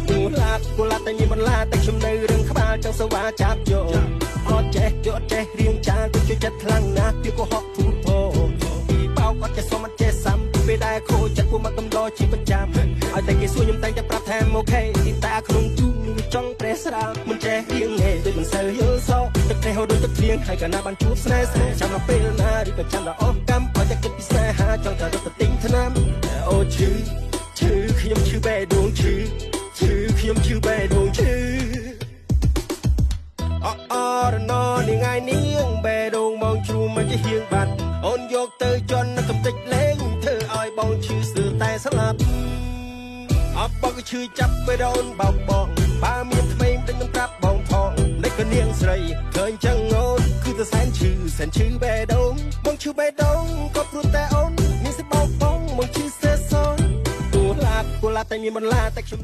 គូឡាគូឡាតែមានបន្លាតែខ្ញុំនៅរឿងក្បាលចង់សវ៉ាចាប់យកអត់ចេះយកអត់ចេះរៀងចាលទៅជួយចិត្តខ្លាំងណាស់ពីកុហកភូតផពីបោកអត់ចេះសុំអត់ចេះសាំពេលដែលខូចចិត្តពួកមកកំដរជាប្រចាំឲ្យតែគេសួរខ្ញុំតែងតែប្រាប់ថាអូខេតែក្នុងទូនឹងចង់ប្រេះស្រាលមិនចេះរៀងទេដូចមិនសូវយល់សោទឹកទេហូរដូចទឹកភ្លៀងហើយកាលណាបានជួបស្នេហ៍ស្នេហ៍ចាំដល់ពេលណាឬក៏ចាំដល់អស់កម្មឲ្យតែគិតពីស្នេហាចង់តែរត់ទៅទិញថ្នាំអូឈឺឈឺខ្ញុំឈឺបេះដូងឈឺឈឺខ្ញុំឈឺបេះដូងឈឺអអរណនាងឯនាងបេះដូងបងជ្រុំមកជាហៀងបាត់អូនយកទៅជន់នៅកំតិចលេងធ្វើឲ្យបងឈឺស្ទើរតែស្លាប់អបបងក៏ឈឺចាប់ពេលអូនបោកបងបើមានថ្មីមិនដឹងប្រាប់បងផងនេះក៏នាងស្រីឃើញចឹងអូនគឺទៅសែនឈឺសែនឈឺបេះដូងបងឈឺបេះដូងក៏ព្រោះតែអូនមានសិបោកបងមកឈឺសេសនគូឡាគូឡាតែមានបន្លាតែខ្ញុំ